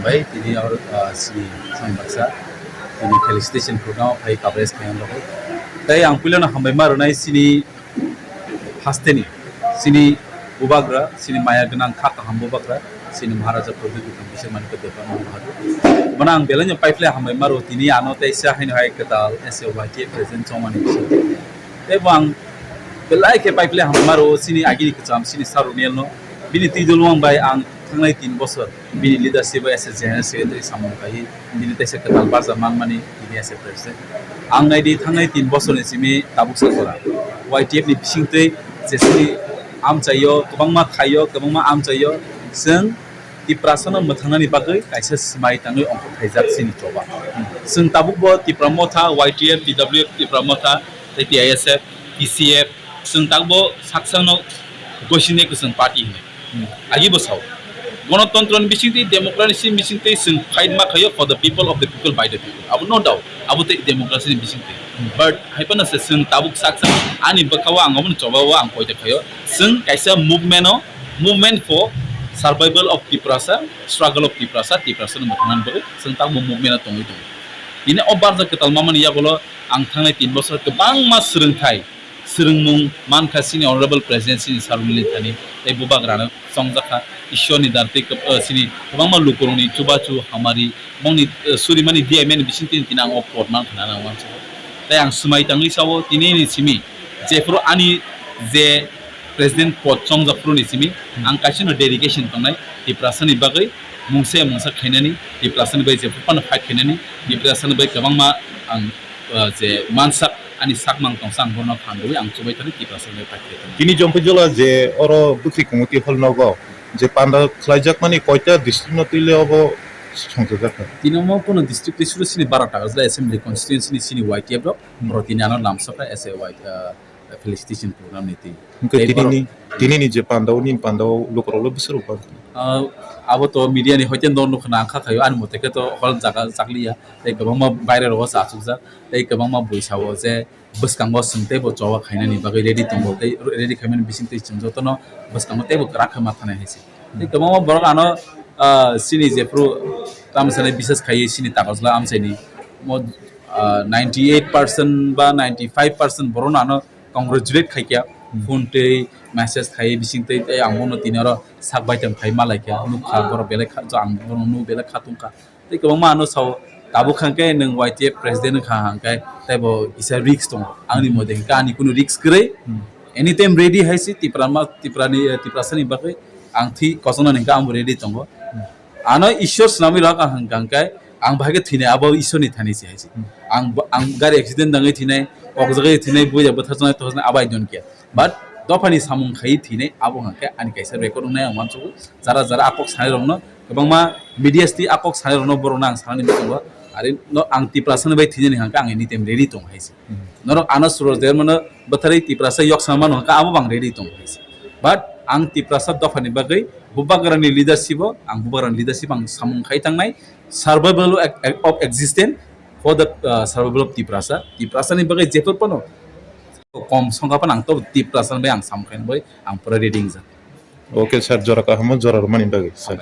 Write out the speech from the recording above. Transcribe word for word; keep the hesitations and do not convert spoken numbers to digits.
Bai tini oro, ah, sini sini baksa tini felicitation program phai coverage khaina bagwi. Tai ang puilano hambai ma rwnai sini hasteni, sini bubagra, sini maya gwnang kha kaham bubagra, sini Maharaja Pradyut Vikram Kishore Manikya Debbarma Bahadur. Bono ang belai no paiphle hambai ma rwo tini ano teisa haino hai kwtal S A Y T F president chongmani bisingtwi. Tei bo ang belai khe paiphle hambai ma rwo sini agini kwcham sini Sir Roniel no. Bini twi dolo ang bai ang thangnai tin bosor bini leadership o S A General Secretary samung kaiwi bini teisa kwtal barja manmani bini S A President. Ang naidi thangnai tin bosorni simi tabuk sa jora Y T F ni bisingtwi jesini amchaio, kwbangma khaio, kwbangma amchaio, chwng Tiprasano mwthangnani bagwi kaisa swmai tangwi ongkhor khaijak chini choba. Chwng tabukbo Tipra Motha, Y T F, T W F, Tipra Motha, tei T I S F, T C F, chwng tabukbo saksano goisine kwchwng party hinwi. Agi bo sao. Gonotontro ni bisingtwi, democracy ni bisingtwi chwng fight ma khaio for the people, of the people, by the people. Abo no doubt. Abo tei democracy ni bisingtwi. But hai phano se chwng tabuk saksa ani bwkhao ang omono choba o ang poito khaio. Chwng kaisa movement o, movement for survival of Tiprasa, struggle of Tiprasa, Tiprasa no mwthangna bagwi chwng tabuk movement o tongwi tongo. Tini o barja kwtal mamani yagulo ang thangnai tin bosor kwbangma swrwngthai swrwngmung mankha chini Honorable President chini Sir Roniel Naithani tei bubagrano chongjakha Ishwarni dar tei kwb-, eh, chini kwbangma lukurokni chubachu hamari bongni, eh, surimani D M A ni bisingtwi tini ang o pod mankha nang uansukha. Tei ang swmai tangwi sao tini ni simi jephuru ani je President pod chongjak phuru ni simi ang kaisa no dedication tongnai Tiprasani bagwi mungsa mungsa khainani, Tiprasani bai jephuru phano fight khainani, Tiprasani bai kwbangma ang, eh, je mansak ani sakmang tongsa ang bono phan rwui ang chubai thani Tiprasa bai paithai thani. Tini Jompuijala je oro Bwkhri Kumuti hall nogo je panda khlaijakmani koita district no twi le obo songchajak kha? Tini omo kono district twi suru sini baro ta Assembly constituency ni sini Y T F rok, hmm, borok tini ano lamsokha as a Y, eh, felicitation program ni twi. Hwnkhe tei tini borok ni, tini ni je panda o nini panda o lukurok le bwswk rok bang? Ah, abo to media ni hoite no nukha na ang kha khaio ani mote khe to hol jaga chakliya tei kwbangma baire rogo chachukjak. Tei kwbangma bui sao je bwskango chwng teibo choba khainani bagwi ready tongo, tei ready khaimani bising twi chwng jotono bwskango teibo kwrak khe ma thanai hai se. Tei kwbangma borok ano, ah, chini jephuru tamo sanai bisas khaiwi chini Takarjala amchaini mo, ah, ninety eight percent ba ninety five percent borokno ano congratulate khaikha, phone tei message khaiwi bising twi, tei ang bono tini oro sak baithang khai malaikha, nukha borok belai kha, ang bono nuk belai kha tongkha. Tei kwbangma ano sao, tabuk hwnkhe nwng Y T F president wngkha hwnkhe teibo kisa risk tongo. Ani mote hwnkhe ani kunu risk kwrwi. Hmm. Anytime ready hai se Tipra ma, Tiprani, eh, Tiprasani bagwi ang thwi kochoknani hwnkhe angbo ready tongo. Hmm. Ano Ishwar swnamwi rok ang hwnkha hwnkhe ang bahai khe thwinai abo Ishwarni thani se hai se. Hmm. Ang bo, ang gari accident nangwi thwinai, kokjagwi thwinai, buya bwtharjaknai, tokjaknai abo I don't care. But dophani samung khaiwi thwinai abo hwnkhe ani kaisa record wngnai ang uansukgo. Jara jara a kok sanai rokno kwbangma media twi a kok sanai rokno borokno ang sanani muchungo. Ari no ang Tiprasani bai thwinani hwnkhe ang anytime ready tong hai se. Hmm. Norok ano Suraj Debbarmano bwtharwi Tiprasa yok sama mano hwnkhe abo bo ang ready tong hai se. But ang Tiprasa dophani bagwi bubagrani leadership o ang bubagrani leadership ang samung khai tangnai survival of, of existence for the, uh, survival of Tiprasa. Tiprasani bagwi jephru phano kom songkha phano ang to Tiprasa bai ang samkhaini bai ang pura ready wngjak. Okay, sir, jora kaham o, jora rwmani bagwi, sir.